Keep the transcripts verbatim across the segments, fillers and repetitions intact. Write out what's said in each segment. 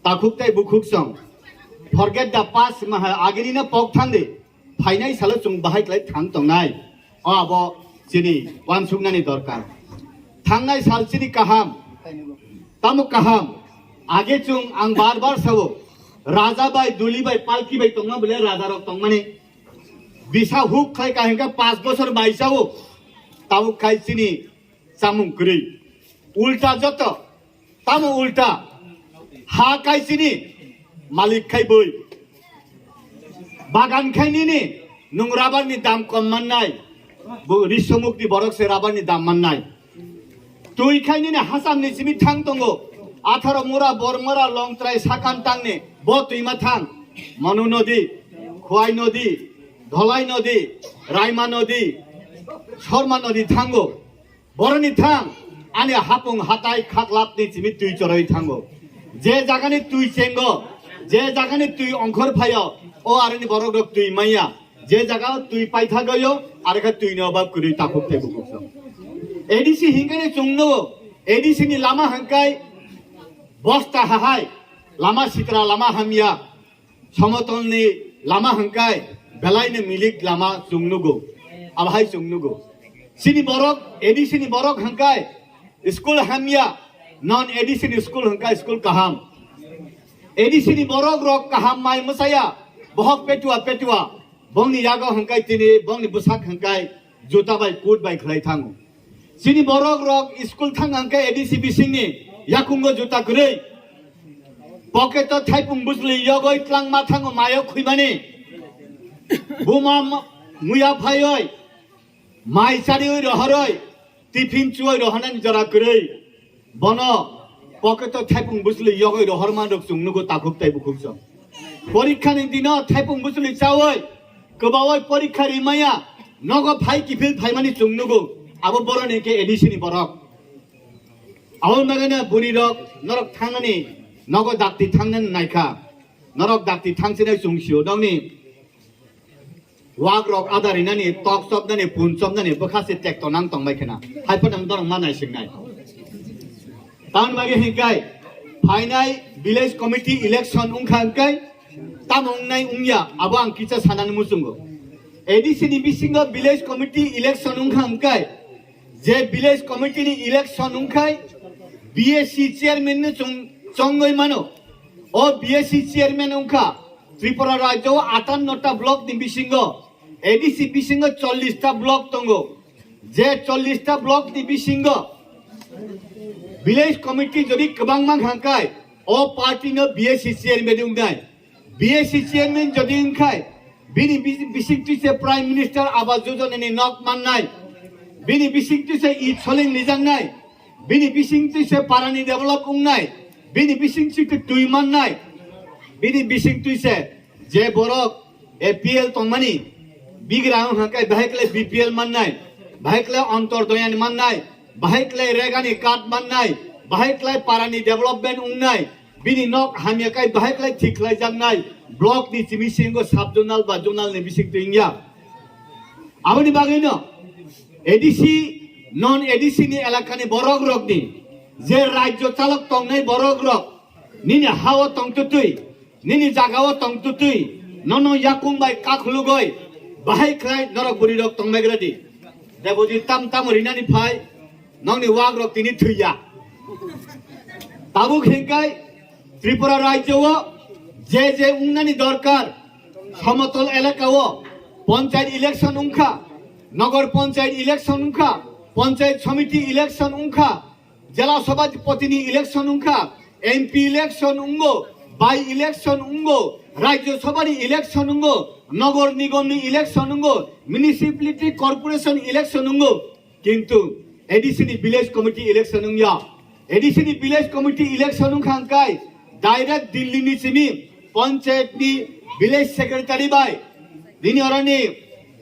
Takhuk tei bukhuk song. Forget the past, maha agini no pok thang di. Phainai salo chwng bahai khlai thang tongnai. O abo chini wansuknani dorkar. Thangnai sal chini kaham. Tamo kaham. Age chwng ang bar bar sao. Raja bai, duli bai, palki bai tongma bole raja rok tongmani. Bisa huk khlai kahingka pas bosor bai sao. Tabuk khai chini chamung kwrwi. Ulta joto. Tamo ulta. Ha kai chini. Malik khai bui. Bagan khai nini. Nung rabar ni dam kom mannai. Bu risomuk ni borok se rabar ni dam mannai. Twi khai nini hasam ni simi thang tongo. Atharo mura, bor mura, long trai sakan tang ni. Bo twi ma thang. Manu nodi, Khwai nodi, Dholai nodi, Raima nodi, Sorma nodi thango. Boroni thang, ani hapung hatai khaklap ni simi twi choroi thango. Je jaga ni twi chengo, je jaga ni twi ongkhor phaio, o arini borok rok twi maya. Je jaga twi paithagoyo, arekha twi no bab kwrwi takhuk tei bukhuk song. A D C hinkhe ni chwngno, A D C ni lama hangkai bosta hahai, lama sitra, lama hamya, somotol ni lama hangkai belai ni milik lama chwngnugo, abahai chwngnugo. Chini borok, A D C ni borok hangkai school hamya, non A D C ni school hangkai school kaham. A D C ni borok rok kaham mai mwsaya, bohok petua petua, bongni yago hangkai tini, bongni bwsak hangkai juta bai kut bai khlai thango. Chini borok rok school thang hangkai A D C bisingni yakungo juta kwrwi. Pocket o thaipung bujli yogoi tlang ma thango mayo khwimani. Buma ma-, muya phaioi, mai charioi rohoroi, tiffin chuoi rohonani jora kwrwi. Bono pocket o thaipung bujli yogoi rohorma rok chwng nugo takhuk tei bukhuk song. Porikha ni dino thaipung bujli chaoi, kwbaoi porikha rimaya, nogo phai kiphil phaimani chwng nugo. Abo boroni ke A D C ni borok. Aboni bagwi no bwrwi rok norok thangnani nogo dakti thangnani naikha. Norok dakti thangsinai chwng sio nokni wak rok ada rinani, tok chopnani, pun chopnani bwkha se tekto nang tongbai khena. Hai phano norok ma naisingnai. Tamoni bagwi hinkai phainai village committee election wngkha hinkai tamo wngnai wngya abo ang kisa sanani muchungo. A D C ni bisingo village committee election wngkha hinkai je village committee ni election wngkhai B S C chairman no chwng chongoi mano. O B S C chairman wngkha Tripura rajyo o atanno ta block ni bisingo, A D C bisingo chollish ta block tongo. Je chollish ta block ni bisingo village committee jodi kwbangma hangkai o party no B S C chairman wngnai. B S C chairman jodi wngkhai, bini bis-, bisingtwi se Prime Minister Awas Yojana ni nok mannai, bini bisingtwi se i soling nijaknai, bini bisingtwi se parani develop wngnai, bini bisingtwi se twi mannai, bini bisingtwi se je borok A P L tongmani bigra wng hwnkhe bahai khlai B P L mannai, bahai khlai Antyodaya ni mannai, bahai khlai Rega ni card mannai, bahai khlai parani development wngnai, bini nok hamya khe bahai khlai thik khlaijaknai, block ni simi singo sub zonal ba zonal ni bising twi wngya. Aboni bagwino A D C, non A D C ni elaka ni borok rokni je rajyo chalok tongnai borok rok nini hao tongtwtwi, nini jagao tongtwtwi, nono yakung bai kakhulugoi bahai khlai norok bwrwi rok tongmaigradi. Debojit tam tamo rinani phai, nokni wak rok tini thwiya. Tabuk hinkai Tripura rajyo o je je wngnani dorkar, somotol elaka o panchayat election wngkha, nogor panchayat election wngkha, panchayat somiti election wngkha, jela sabhapati ni election wngkha, M P election wngo, by election wngo, rajyo sabha ni election wngo, nogor nigom ni election wngo, municipality corporation election wngo. Kintu A D C ni village committee election wngya. A D C ni village committee election wngkha hwnkhe direct Delhi ni simi panchayat ni village secretary bai nini oroni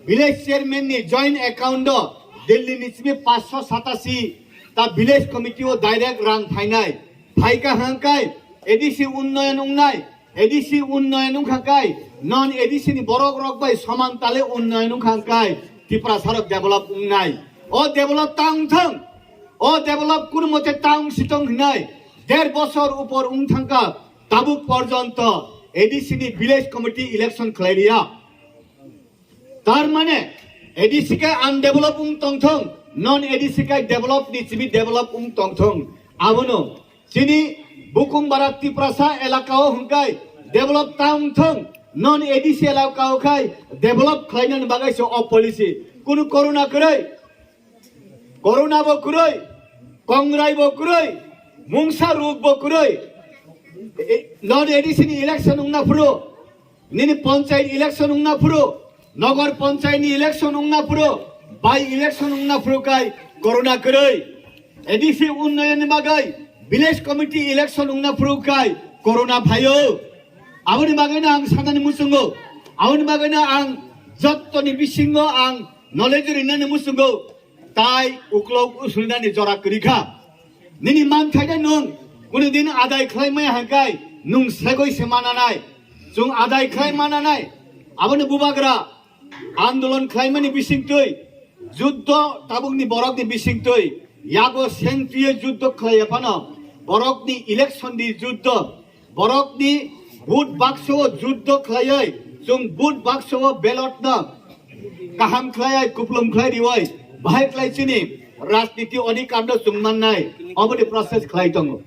village chairman ni joint account o Delhi ni simi panchsho satasi ta village committee o direct rang phainai. Phaikha hwnkhe A D C unnoyon wngnai. A D C unnoyon wngkha kai, non A D C ni borok rok bai soman tale unnoyon wngkha kai, Tiprasa rok develop wngnai. O develop ta wngthang, o develop kunu mote ta wng sitong hinai, der bosor upor wng thangkha, Tabuk porjonto A D C ni village committee election khlai riya. Tar mane A D C khe undevelop wng tongthong, non A D C khe develop ni simi develop wng tongthong. Abono chini Bukumbara Tiprasa elaka o hwnkhe develop ta wngthong, non A D C elaka o khai develop khlainani bagwi se o policy. Kunu corona kwrwi, corona bo kwrwi, kongrai bo kwrwi, mungsa ruk bo kwrwi. E, non A D C ni election wngna phuru, nini panchayat election wngna phuru, nogor panchayat ni election wngna phuru, by election wngna phuru kai corona kwrwi. A D C unnayan ni bagwi village committee election wngna phuru kai corona phaio. Aboni bagwino ang sanani muchungo, aboni bagwino ang jottoni bisingo ang knowledge rinani muchungo, tai uklok usulnani jora kwrwi kha. Nini manthaino nwng kunu din adai khlai maya hangkai nwng segoi se mananai. Chwng adai khlai mananai. Aboni bubagra andolon khlaimani bisingtwi, juddo tabukni borokni bisingtwi, yago sengtwiyo juddo khlaiya phano, borokni election di juddo, borokni vote bakso o juddo khlaiwi, chwng vote bakso o ballot no kaham khlaiwi, kuplum khlai riwi, bahai khlai chini rajniti odhikar no chwng mannai, oboni process khlai tongo.